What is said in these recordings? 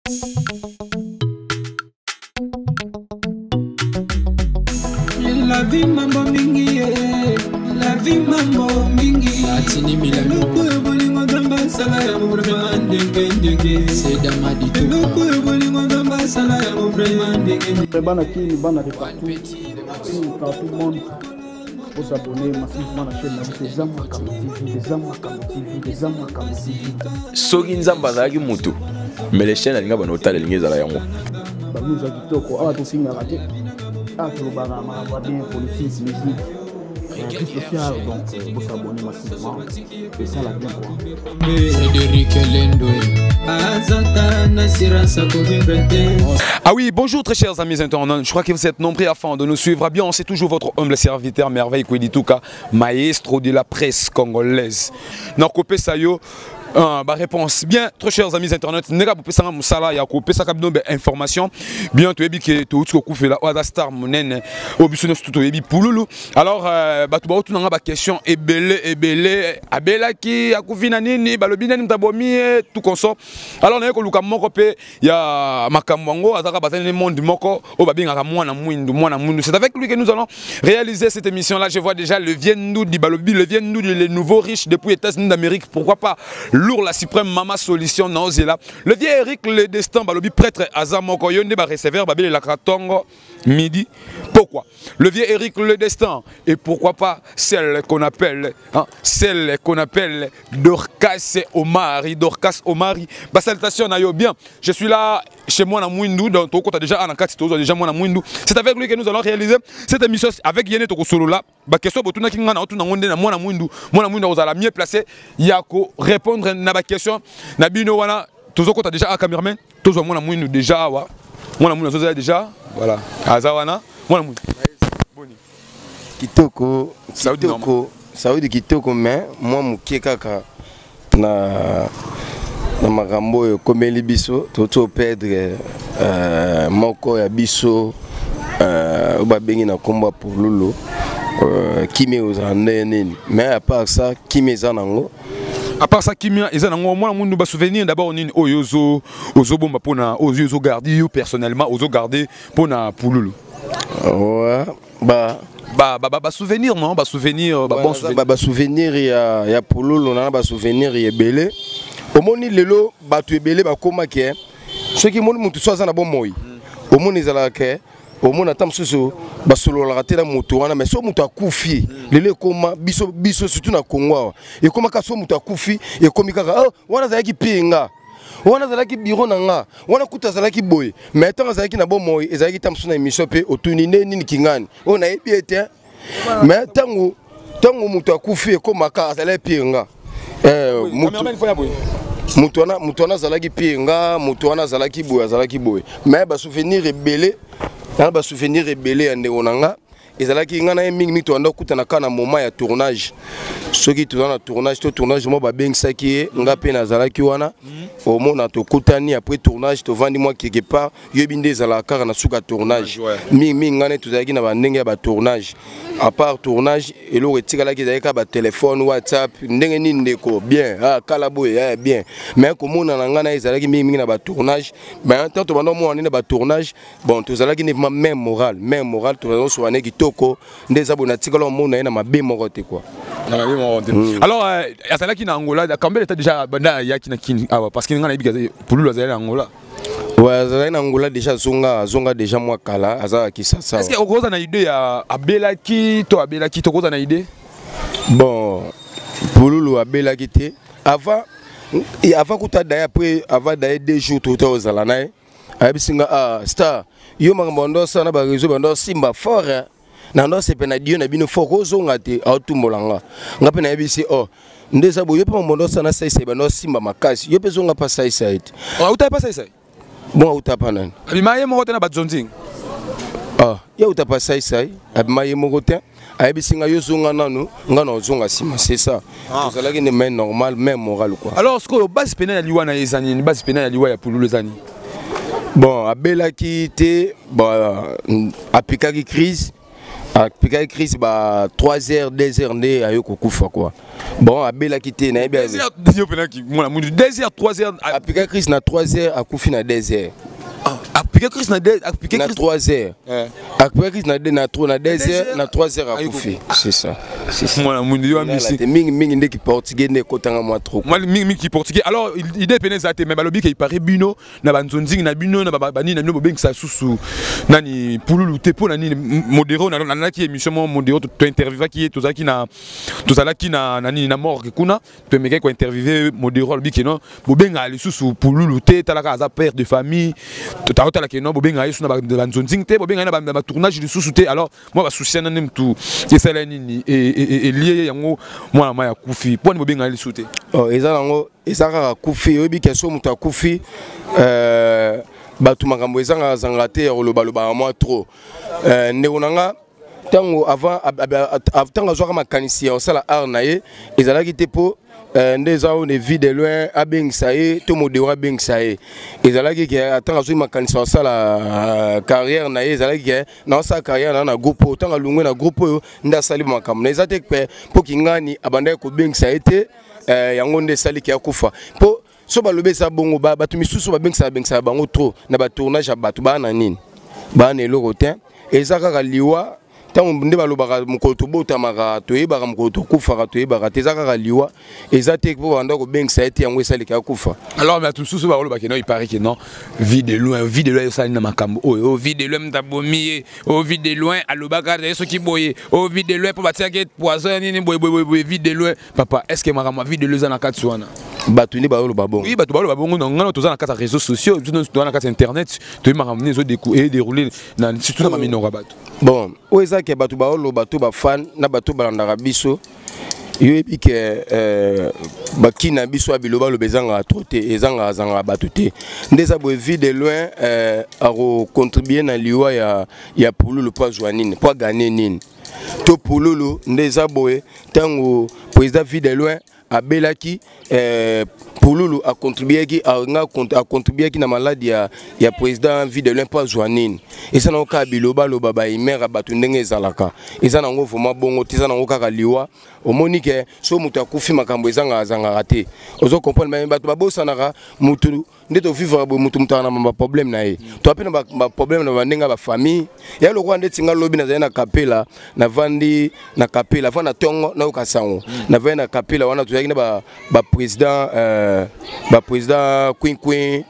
La vie mambo mingi eh. La vie mambo mingi Atini Milano. Eloko oyo bolingo Nzambe asala yango vraiment ndenge ndenge Seda Eloko oyo bolingo Nzambe asala yango vraiment ndenge ndenge. Bana Kin, bana de partout, Kin, partout monde, vous abonnez massivement na chaîne na biso Eza Makambo TV, Eza Makambo TV, Eza Makambo TV. Soki Nzambe azalaki mutu, mais les chaînes alinga bana otala elingi ezala yango. Ba news ya kitoko, awa tofingaka te, awa tolobaka makambo ya bien, politique, musique, vie sociale, donc vous abonnez massivement et ça la bien quoi. Frédéric Lendoué. Azata na sirasa kovivre te. Ah oui, bonjour très chers amis internautes, je crois que vous êtes nombreux afin de nous suivre. Bien, c'est toujours votre humble serviteur Merveille Kwedituka, maestro de la presse congolaise. Nakopesa yo ba réponse. Bien, très chers amis internautes, ndeka bopesanga mosala ya kopesaka bino ba information. Bien, toyebi ke touti kokufela oyo aza star monene oyo biso nyonso toyebi Pululu. Alors, bato baotunanga ba question ebele ebele, abelaki, akufi na nini, balobi nani moto abomi ye, tout consort. Alors naye koluka moko mpe ya makambo yango, azalaka bazali na monde moko oyo babengaka mwana mwindu, mwana mwindu. C'est avec lui que nous allons réaliser cette émission là. Je vois déjà le vieux Ndoudi, balobi le vieux Ndoudi, le nouveau riche depuis États-Unis d'Amérique, pourquoi pas lourd la suprême mama solution naozela. Le vieux Eric le destin, balobi prêtre aza moko yo nde ba receveur babelelaka tongo midi. Pourquoi le vieux Eric le destin et pourquoi pas celle qu'on appelle, hein, celle qu'on appelle Dorcas Omari, Dorcas Omari. Ba salutation na yo bien. Je suis là chez moi na Mwindu, donc toko ta déjà na kati tozo déjà moi na Mwindu. C'est avec lui que nous allons réaliser cette émission avec Yene Toko Solo là. Ba question botuna ki ngana otuna ngonde na mwana Mwindu. Mwana Mwindu ozala mieux placé ya ko répondre na ba question na bino wana tozo kota déjà a cameraman, tozo mwana Mwindu déjà awa. Mwana Mwindu azoza déjà, voilà. Aza wana mwana Mwindu. Boni. Kitoko, Saudi kitoko, normal. Saudi kitoko, mais moi mokie kaka na makambo oyo ekomeli biso, to perdre moko ya biso oyo babengi na kombo ya Pululu, kimia ozala ndenge nini, mais à part ça kimia eza nango. À part ça kimia eza nango, mwana mundu ba souvenir d'abord nini oyo ozo bomba pona oyo ozo garder yo personnellement, ozo garder pona Pululu. Ouais, ba Ba souvenir non, ba souvenir, ba Ouais, bon naza souvenir. ba souvenir ya Pululu, na ba souvenir ebele. Omoni lelo bato ebele bakomaki, hein. Soki moni mutu so aza na bomoi, omoni ezalaka ke, omoni ata mosusu basololaka te na moto wana, mais so moto akufi, lelo ekoma biso, biso surtout na Congo awa, ekoma kaka so moto akufi, ekomi kaka, oh, wana azalaki pire nga, wana azalaki bureau na nga, wana kutu azalaki boye, mais ntango azalaki na bomoi, ezalaki ta mosusu na émission mpe otuni nde nini kingani, oyo nayebi ye te, mais ntango moto akufi, ekomaka azalaki pire nga. Oui, cameraman, il faut ya boye. Moto wana azalaki pire nga, moto wana azalaki boye, azalaki boye. Mais ba souvenir ebele, na ba souvenir ebele ya ndeko na nga, ezalaki nga na ye mingi mingi toyanda kokutana kaka na moment ya tournage. Soki toza na tournage, to tournage moko babengisaki ye, nga mpe nazalaki wana, omona tokutani après tournage, tovandi mwa quelque part, yoyebi nde ezalaka kaka na suka tournage. Ouais. Mingi mingi nga ne tozalaki na bandenge ya ba tournage. À part tournage, eloko etikalaki ezalaki kaka ba téléphone, WhatsApp, ndenge nini ndeko, bien, ah, kala boye, ah, bien. Mais komona na nga na ye ezalaki mingi mingi na ba tournage. Mais tant tobanda komona nde na ba tournage, bon, tozalaki nde vraiment même moral, même moral, tozalaki kosoana kitoko, nde eza boye natikala komona ye na mabe moko te, quoi. Na mabe moko te. Alors, azalaki na Angola, Kambele était déjà banda ayaki na Kin awa, parce que nga nayebi ke Pululu azalaki na Angola. Ouais, azalaki na Angola déjà, azonga déjà mwa kala, azalaki Kinshasa. Est-ce que okoza na idée ya abelaki to abelaki, tokoza na idée? Bon, Pululu abelaki te. Avant, et avant kuta d'ailleurs, après, avant d'ailleurs 2 jours, tout ozala na ye. Ayebisi nga, ah, star, yo makambo ndo osala na ba réseau, bando simba fort, hein. Na ndo sepe na Dieu na bino fort, kozonga te, aotumbola nga. Nga pe nayebisi, oh, nde eza boye, yo pe makambo ndo osala na saisai, bando simba makasi. Yo pe zonga pa saisai te. Oh, auta pa saisai? Bon, auta pa nani? Abima ye moko te na ba zonzing. Ah, ye auta pa saisai, abima ye moko te. Ayebisi nga, yo zonga nanu, nga na ozonga nsima, c'est ça. Ah. Tozalaki nde main normale, main morale, quoi. Alors, sikoyo, base pena ya liwa na ye eza nini? Base pena ya liwa ya Pululu eza nini? Bon, abelaki te, bon, apikaki crise. Apikaki crise ba 3 heures, 2 heures nde ayo kokufa, quoi. Bon, abelaki te, nayebi. 2 heures yo penaki mwana mundu, 2 heures, 3 heures. Apika crise na 3 heures, akufi na 2 heures. Apika crise na 2, apika na crise 3 heures. Apika crise na 2, na 3, na 2 heures, na 3 heures akufi. C'est ça, c'est ça. Mwana mundu yo amisi. Te mingi mingi ndeki portugais nde ekotanga mwa trop. Moi mingi mingi portugais. Alors idée pene za te, mais balobi ke il paraît bino na banzonzingi na bino na banini na bino bobengisa susu nani Pululu te. Mpo na nini? Modero nalandaki émission mo Modero tointerviewaki ye, tozalaki na nini, na morgue kuna, tomekaki kointerviewe Modero. Alobi ke non, bobengaka lisusu Pululu te, talaka aza père de famille, taotala ke non, bobengaka ye su na banzonzingi te, bobengaka ye na batournage lisusu te. Alors mwa basusi na nde mutu esala nini elie ye yango, mwana mai akufi, mpo nini bobengaka ye lisusu te? Oh, eza nango, eza kaka akufi. Oyebi ke so moto akufi, bato makambo ezangaka zanga te ya kolobalobaka mwa trop. Ndeko na nga, ntango avant, ntango azwaka makanisi ya kosala art na ye, ezalaki te mpo nde eza oyo ne Vue de Loin abengisa ye to Modero abengisa ye. Ezalaki ke ntango azwaki makanisi ya kosala carrière na ye, ezalaki ke naosala carrière na groupe oyo. Ntango alongwe na groupe oyo, nde asali makambo na eza te mpo kingani abandaki kobengisa ye te. Yango nde esaliki akufa, mpo so balobi eza bongo. Bato misusu babengisaka bengisaka bango trop na batournage ya bato baa na nini, baa na eloko te. Eza kaka liwa. Ntango nde balobaka, mokolo tobotamaka toyebaka, mokolo tokufaka toyebaka te. Eza kaka liwa, eza te mpo banda kobengisa ye te, yango esalika akufa. Alors bato mosusu balobaka non, il paraît que non, Vue de Loin, Vue de Loin esali na makambo oyo. O Vue de Loin moto abomi ye, o Vue de Loin alobaka ye soki boye, o Vue de Loin mpo batiaki poison ya nini boye boye boye. Vue de Loin, papa, est ce que makambo ya Vue de Loin eza na kati wana? Bato nde bayoloba bongo. Oui, bato baloba bongo. Na ngana toza na kati ya réseaux sociaux, toza na kati ya internet, toyebi makambo nini ezodéroule, surtout na baminoko ya bato. Bon, oyo eza ke bato baoloba to bafan na bato balandaka biso, yoyebi ke bakini na biso ya bilobaloba ezangaka trop te, ezangaka zangaka bato te. Nde eza boye, Vue de Loin akocontribue na liwa ya Pululu mpo azwa nini, mpo aganye nini? To Pululu nde eza boye, ntango président Vue de Loin abelaki, Pululu acontribuaki, anga acontribuaki na maladi ya président Vue de Loin mpo azwa nini? Eza nango kaka bilobaloba, baimere ya bato ndenge ezalaka. Eza nango vraiment bongo te, eza nango kaka liwa. Omoni ke so moto akufi, makambo ezangaka zangaka te, ozo comprendre. Mais bato babosanaka motu nde tovivre boye, motu moto aka na baproblème na ye, toa mpe na baproblème na bandenge ya bafamille ya lokola ndeti nga. Lobi nazali na Kapela, navandi na Kapela avant na ntongo, nayoka sango. Navandi na Kapela wana, tozalaki na baprésident, baprésident Quinquin,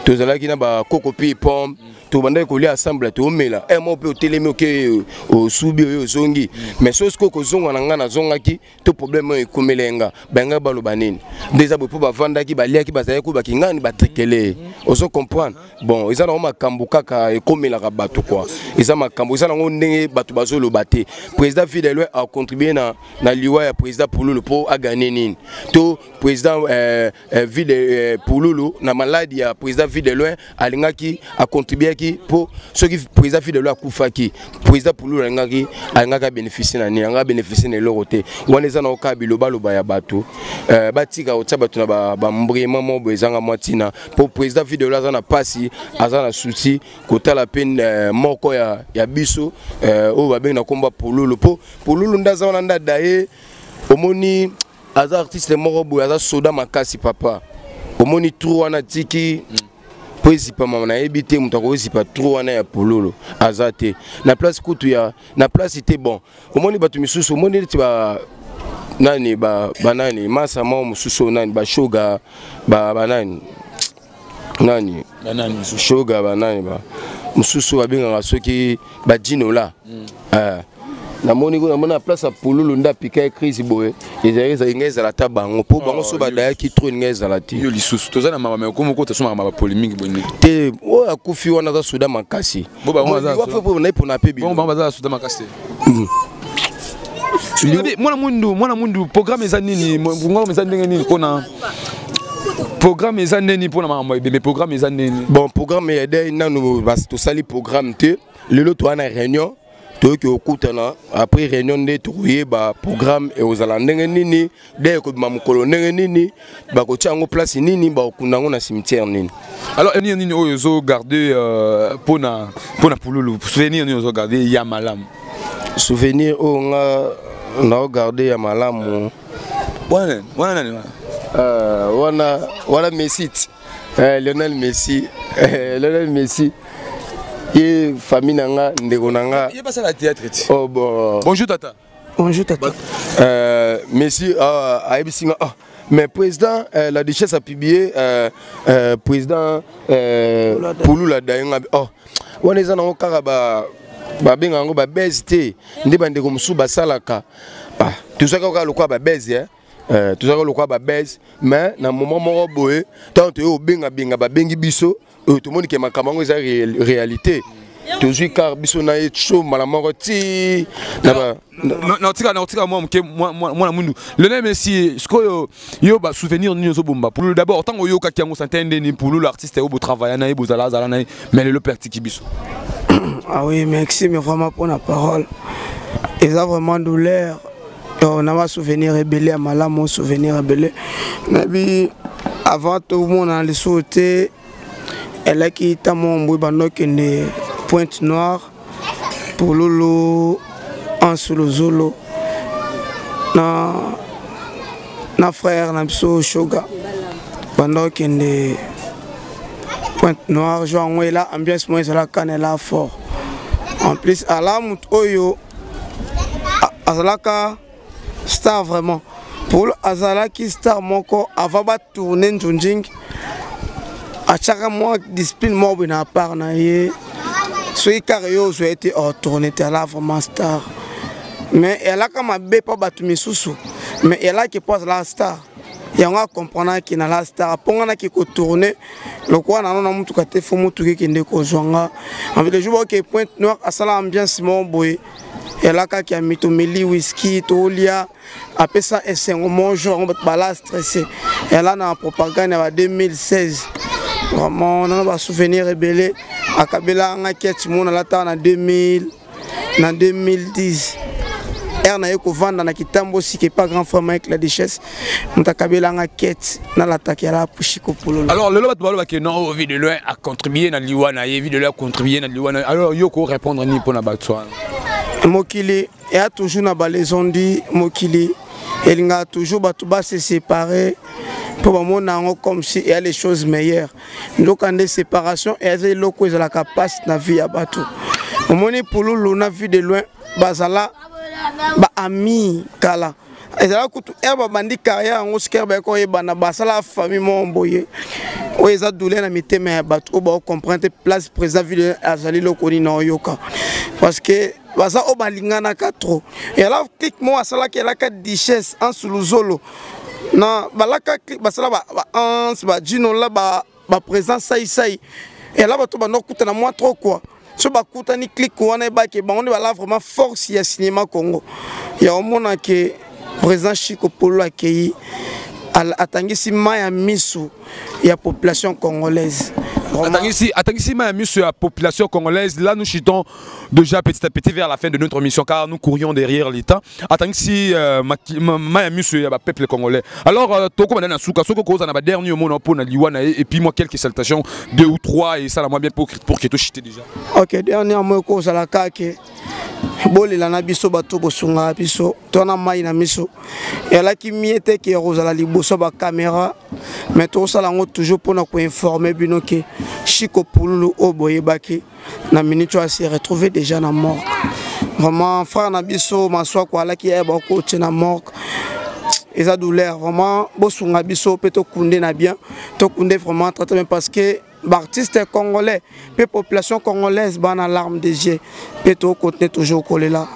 tozalaki na bakoko pi pompe, tobandaki kolia ensemble, toomela un mo mpe otelemi, oke osubi oyo ozongi. Mais so sikoyo kozonga na ngai, nazongaki to problème oyo ekomeli nga, bangai baloba nini? Nde eza boye, mpo bavandaki, baliaki, bazalaki koyebaki ngani batrikele, ozo comprendre. Bon, eza nango makambo kaka ekomelaka bato kua, eza makambo eza nango ndenge bato bazoloba te. Président Vue de Loin acontribue na liwa ya président Pululu mpo aganye nini? To président Vue de Pululu na maladi ya président Vue de Loin alingaki acontribuaki mpo soki président Vue de Loin akufaki, président Pululu alingaki abénéficie na nini? Alingaki abénéficie na eloko te. Wana eza nango kaka bilobaloba ya bato. Batika kotia bato na bambrema moko boye ezanga mwa ntina, mpo président Vue de Loin aza na mpasi, aza na souci kotala mpe moko ya biso oyo babengi na nkombo ya Pululu, mpo Pululu nde aza wana, nde adaye. Omoni, aza artiste moko boye, aza soda makasi, papa. Omoni trou wana tiki mpo ezipama, nayebi te moto akozipa trou wana ya Pululu aza te na place kutu ya na place te. Bon, omoni bato misusu, omoni neti ba nani, banani masa moko mosusu oyo nani, bashoga, banani nani, shoga, banani ba mosusu babengaka soki bajinola. Namoni namoni na place ya Pululu nde apika ye crise boye, ezalaki ngai ezala ta bango mpo bango so badayaki trop, elingai ezala te. Yo lisusu toza na makambo ekoma okota so makambo ya bapolémique boye. Te, oyo akufi wana aza soda makasi. Naye mpona mpe bango baza soda makasi te. Mwana mundu, mwana mundu, programme eza nini? Programme eza ndenge nini mpona programme eza nini mpona makambo ebembe? Programme eza nini? Bon, programme ya deuil nanu tosali programme te. Lelo toza na réunion, toyoki kokutana. Après réunion nde tokoyeba programme ekozala ndenge nini, de ekobima mokolo ndenge nini, bakotia yango place nini, bakokunda yango na cimetière nini. Alors nini nini oyo ozogarde mpona Pululu? Souvenir nini ozogarde ya malamu? Souvenir oyo nga naogarde ya malamu, Wana wana nani wana? Wana wana Messi, Lionel Messi, Lionel Messi ye famille na nga, ndeko na nga. Ye basala théâtre ti. Oh bon. Bonjour tata. Bonjour tata. Messi ayebisi nga, ah mais président, la duchesse a publié président Pululu Dayenga. Oh wana eza nango kaka ba babenga yango babese te, nde bandeko mosusu basalaka. Ah, tozwaki kaka lokola babese, tozwaki lokola babese, mais na moment moko boye, ntango toye obengabenga, babengi biso, oyo tomoni ke makambo yango eza réalité, tozwi car biso na ye so mbala moko ti na Naotika mwa moke, mwana mundu Lionel Messi. Sikoyo yo, basouvenir nini ozobomba Pululu? D'abord, ntango oyokaki yango, sante ndeni Pululu, artiste oyo botravailla na ye, bozala azala na ye, mais lelo mpe atiki biso? Ah oui, merci, mais vraiment pour la parole. Eza vraiment douleur. On a ba souvenir ebele ya malamu, souvenir ebele. Nabi avant tomona lisusu te, elaki ntango mbui bandokende Pointe Noire, Pululu, Ansuluzulu na frère na biso Shoga, bandokende Pointe Noire. Jour yango ela ambiance moko ezalaka na ela fort. En plus ala motu oyo azalaka star vraiment. Paul azalaki star moko. Avant batourne Nzunjing, atiaka mwa discipline moko boye na part na ye. Soki kaka yo ozwa ye te, otourne te. Ala vraiment star, mais elaka mabe mpo bato misusu, mais elaki mpo azalaka star. Yango akomprendaki na la star, aponganaki kotourne lokola nano na mutuka te, fo mutuka ekende kozwa nga. En fait, le jour baoke Pointe Noire, asala ambiance moko boye, elakaki ya mito meli whisky, tolia, apesa esengo. Mo jour yango bato bala stressé, ela na propagande ya ba 2016. Vraiment nana basouvenir ebele. Akabela nga keti mona alataka na 2000, na 2010, ere na ye kovanda na Kitambo sika epa grand frère Mike la Duchesse, moto akabelanga kete nalataki, ala Pushiko Pululu. Alors lelo bato balobaki non, Vue de Loin a contribué na liwa na ye, Vue de Loin a contribué na liwa na ye. Alors yo ko répondre nini mpona bato wana? Mokili eya toujours na balezondi. Mokili elingaka toujours bato base séparer mpo bamona yango comme si eya les choses meilleures. Nzoka nde séparation eza eloko ezalaka mpasi na vie ya bato. Omoni, Pululu na Vue de Loin bazala baami kala. Ezala kutu ere babandi carrière yango, soki ere bayaki koyebana, basala famille moko boye. Oyo eza douleur na mitema ya bato oyo baocomprendre te place président ville azali loko nini na oyoka, parce que baza oyo balinganaka trop. Ela clique moko asalaki, elaka duchesse Ansuluzolo na balaka clique, basala baanse bajinola, baprésident saisai. Ela bato banda kokutana mwa trop quoi. So bakutani, clique wana ebaki bango nde bala vraiment force ya cinéma Congo. Ya omona ke président Chiko Polo akei, atangisi mai ya miso ya population congolaise. Atangisi mai ya miso ya population congolaise. Là, nous chutons déjà petit à petit vers la fin de notre mission, car nous courions derrière l'état. Atangisi mai ya miso ya peuple congolais. Alors toko na suka, soko koza na ba dernier mot na pona liwa na, et puis moi quelques salutations, deux ou trois, et ça la moi bien pour que to chute déjà. OK, dernier mot kozala kake bolela na biso bato bosungaka biso to na mai na miso. Elaki mie te ke ya kozala liboso bacaméra, mais tokosala yango toujours mpona koinforme bino ke Chiko Pululu oyo boyebaki na minute oyo ase retrouve déjà na morgue. Vraiment, frère na biso Maswako alaki ye bakotie na morgue. Eza douleur vraiment. Bosunga biso mpe tokunde na bien, tokunde vraiment très bien, parce que baartiste congolais mpe population congolaise bana larme des yeux, mpe tokocontinue toujours kolela.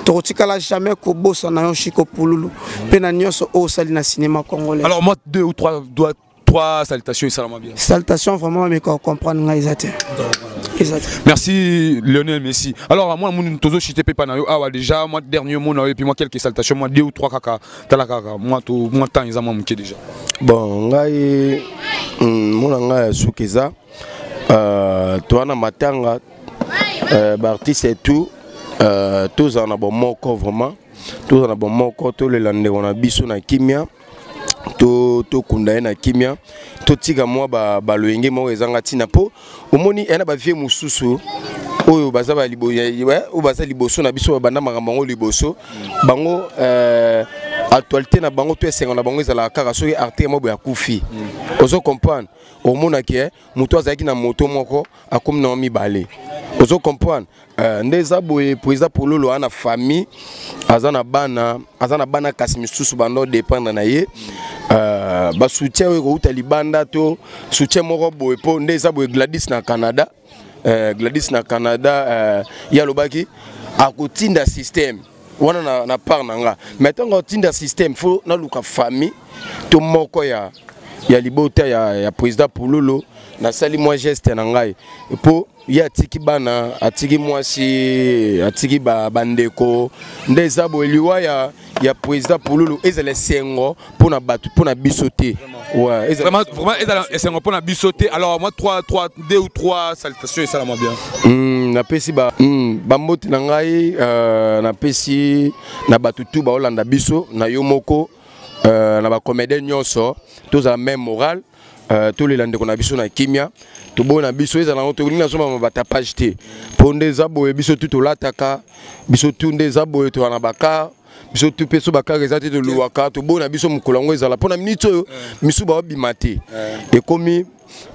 Tokotikala jamais kobosana yo, Chiko Pululu, mpe na nyonso oyo osali na cinéma congolais. Alors moi, deux ou trois doigts, trois salutations et ça bien. Salutations vraiment, mais qu'on comprendre ngai eza te, eza te. Merci Lionel Messi. Alors moi mon tozo chité pepa na yo awa déjà, moi dernier mot na yo et puis moi quelques salutations, moi deux ou trois kaka tala kaka, moi to moi temps eza moi muke déjà. Bon, ngai mona ngai ya suki eza toa na matanga, baartiste et tout, tozala na bomoko vraiment, tozala na bomoko, tolela ndeko na biso na kimia, tokunda ye na kimia, totika mwa baloyenge moko ezanga ntina. Mpo omoni eya na bavie mosusu oyo baza oyo baza liboso na biso, babanda makambo yango liboso bango. Actualité na bango to esengo na bango ezalaka kaka soki artiste moko boye akufi. Ozo comprendre? Omonaki eh, moto azalaki na moto moko akomi na mibale. Ozo comprendre? Nde eza boye, président Pululu aza na famille, aza na bana, aza na bana kasi misusu bando dépendre na ye. Basoutien oyo ekouta libanda to soutien moko boye, mpo nde eza boye, Gladys na Canada, Gladys na Canada, ye alobaki akotinda système wana na part na nga. Mais ntango akotinda système, faut naluka famille to moko ya libota ya président Pululu. Nasali mwa geste na ngai mpo ye atiki bana, atiki mwasi, atiki bandeko. Nde eza boye, liwa ya président Pululu ezala esengo mpona bato, mpona biso te. Ouais, vraiment, vraiment, ezala esengo mpona biso te. Alors moi, trois, trois, deux ou trois salutations, esalama bien. Napesi bambote na ngai, napesi na bato tu baolanda biso, na yo moko, na bacomédien nyonso. Tozala même moral, tolela ndeko na biso na kimia. Tobona biso ezala yango, tolingi nazomama batapage te, mpo nde eza boye, biso tu tolataka, biso tu nde eza boye, toza na bakar, biso tu mpe so bakar eza te, toluwaka. Tobona biso mokolo yango ezala mpo na miniti oyo misu baobima te, ekomi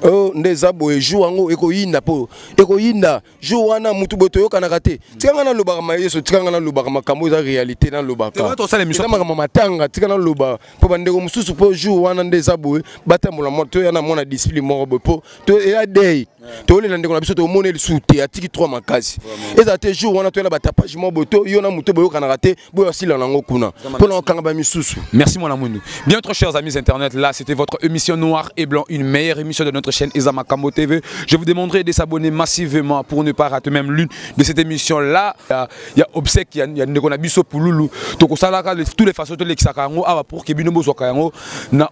oyo nde eza boye. Jour yango ekoyinda, mpo ekoyinda jour wana mutu boye toyokanaka te. Tika nga nalobaka mayeso, tika nga nalobaka makambo eza réalité, nalobaka eza makambo matanga. Tika naloba mpo bandeko mosusu, mpo jour wana nde eza boye, batambola toya na mwana discipline moko boye, mpo eza dei, toyolela ndeko na biso, tomoni lisusu te, atiki trois makasi. Ezala te jour wana toyela batapage moko boye, to yo na moto boyokanaka te, boyo asila nango kuna mpona kokanga bamisusu. Merci mwana mwindu. Bien, trop chers amis internet, là c'était votre émission Noir et Blanc, une meilleure émission de notre chaîne Eza Makambo TV. Je vous demanderai de s'abonner massivement pour ne pas rater même l'une de cette émission là. Il y a obsèque, il y a ndeko na biso Pululu, tokosalaka toutes les façons tolekisaka yango awa pour que bino bozwaka yango na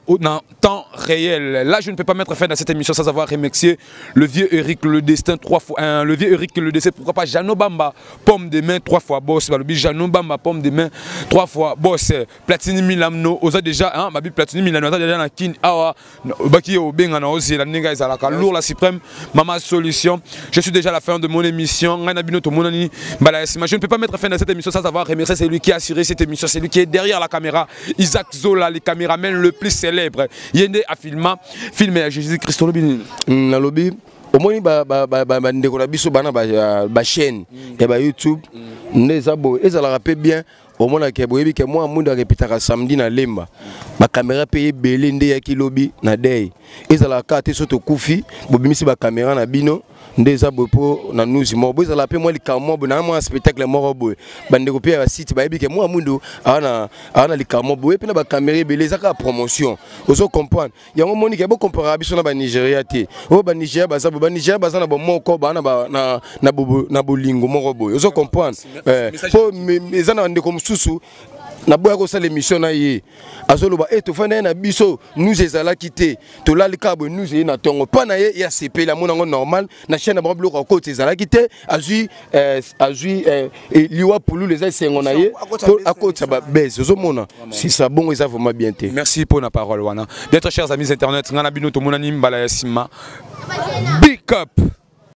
temps réel. Là, je ne peux pas mettre fin à cette émission sans avoir remercié le vieux Eric le Destin trois fois, hein, le vieux Eric le Destin, pourquoi pas Jeannot Bamba, pomme de main trois fois boss, balobi Jeannot Bamba, pomme de main trois fois boss, Platini Milamno, oza déjà, hein, mabi Platini Milamno, oza déjà na kin awa, baki obenga na ozela ndenge ezalaka lourd, la suprême mama solution. Je suis déjà à la fin de mon émission. Ngai na bino tomonani mbala ya nsima. Je ne peux pas mettre fin à cette émission sans avoir remercié celui qui a assuré cette émission, celui qui est derrière la caméra, Isaac Zola, le caméraman le plus célèbre. Yende a filmé film ya Jésus Christ, olobi nini? Nalobi omoni bandeko na biso bana bachaîne ya bayoutube, nde eza boye, ezalaka mpe bien. Omonaka boyebi ke mwa mwindu arepetaka samedi na Lemba, bakamera mpe ebele nde eyaki lobi na dei. Ezalaka kaka te so tokufi bobimisi bakamera na bino. Nde eza boye, mpo na nuzi moko boye ezala mpe mwa likambo moko boye na mwa spectacle moko boye, bandeko mpe ya basite bayebi ke mwa mwindu awa na likambo moko boye, mpe na bakamera ebele, eza kaka promotion. Ozo comprendre yango? Moni ke bokomparaka biso na Banigeria te. Oyo Banigeria baza boye, Banigeria baza na bomoko, baa na bolingo moko boye. Ozo comprendre? Mpo eza na bandeko mosusu, naboya kosala émission na ye, azoloba e tofanda ye na biso, news ezalaki te, tolali kaka boye, news eye na ntongo. Mpa na ye, ye asepeli, amona yango normal. Na chaîne na bango, biloko akoti ezalaki te, azwi liwa Pululu eza esengo na ye mpo akotisa babese. Ozomona sisa bongo eza vraiment bien te. Merci pour la parole wana. Bien, très chers amis internet, ngai na bino tomonani mbala ya nsima. Big up.